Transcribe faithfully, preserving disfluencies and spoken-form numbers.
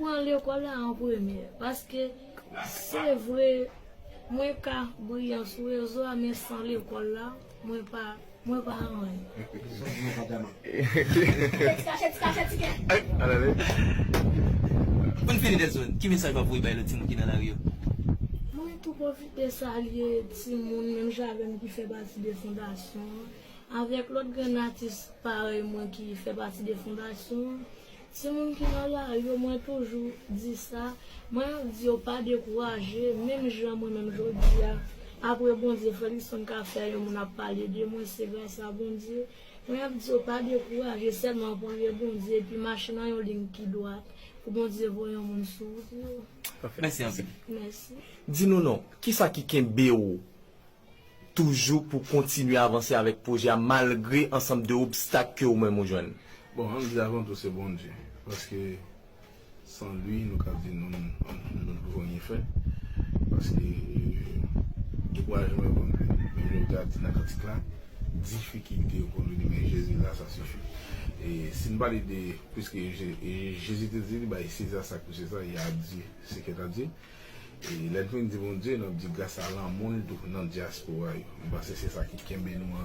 Pran lekòl la an premye, paske se vre, mwen ka briyan sou rezo a, men san lekòl la, mwen pa, mwen pa anyen. Ti kache, ti kache, ti kache. Pou n fini, Delson, ki mesaj w ap voye bay lòt timoun ki nan lari yo? Mwen tou pwofite salye timoun menm jan avè m ki fè pati de fondasyon an, avèk lòt grenn atis parèy mwen ki fè pati de fondasyon an. Timoun ki nan lari yo, mwen toujou di sa, mwen ap di yo pa dekouraje, menm jan mwen menm jodi a, apre Bondye, Frè Luckson ka fè yon moun ap pale de mwen, se gras a Bondye. Mwen ap di yo pa dekouraje, sèlman premye Bondye, epi mache nan yon liy ki dwat, pou Bondye voye yon moun sou wout nou. Mèsi anpil. Mèsi. Di nou non, kisa ki kenbe w toujou pou kontinye avanse avèk pwojè a malgre ansanm de obstak ke ou menm ou jwenn? Bon, ann di avan tou se Bondye. Paske san li, nou ka di nou, nou, nou poko anyen fè. Paske dekourajman yo konn vini. Men jan w te di nan kantik la, difikilte yo konn vini, men Jezi la, sa sifi. E si n pale de, piske Jezi te di li bay Seza sa k pou Seza e a Dye se k est à Dieu. E lè n fin di Bondye, n ap di gras a lanmou l tou nan dyaspora yo. M panse se sa ki kenbe nou